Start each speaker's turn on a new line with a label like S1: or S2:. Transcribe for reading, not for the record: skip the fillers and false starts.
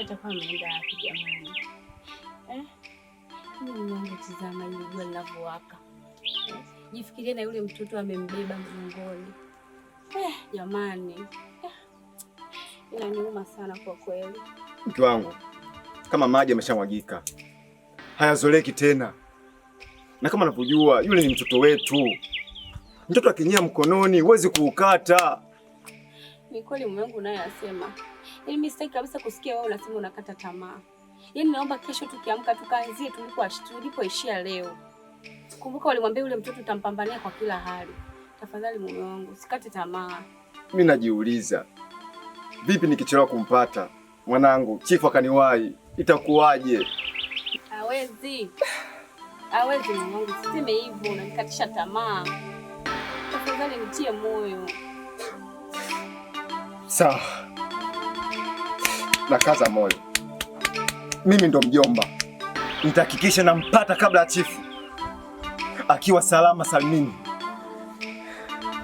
S1: Atakuwa ameenda wapi jamani? Eh? Mume wangu, tizama hili jua linavyowaka. Eh? Jifikirie na yule mtoto amembeba mgongoni. Eh, jamani. Eh, inaniuma sana kwa kweli.
S2: Mke wangu, kama maji yameshamwagika hayazoleki tena, na kama unavyojua yule ni mtoto wetu. Mtoto akinyia mkononi huwezi kuukata.
S1: Ni kweli mume wangu naye asema. Yaani mimi sitaki kabisa kusikia wewe unasema unakata tamaa. Yaani naomba kesho tukiamka tukaanzie tulipoishia leo. Kumbuka walimwambia yule mtoto utampambania kwa kila hali. Tafadhali mume wangu, usikate tamaa.
S2: Mimi najiuliza, vipi nikichelewa kumpata mwanangu, chifu akaniwahi, itakuwaje?
S1: Hawezi. Hawezi mume wangu, usiseme hivyo, unanikatisha tamaa. Tafadhali nitie moyo.
S2: Sawa, nakaza moyo. Mimi ndo mjomba, nitahakikisha nampata kabla ya chifu, akiwa salama salimini.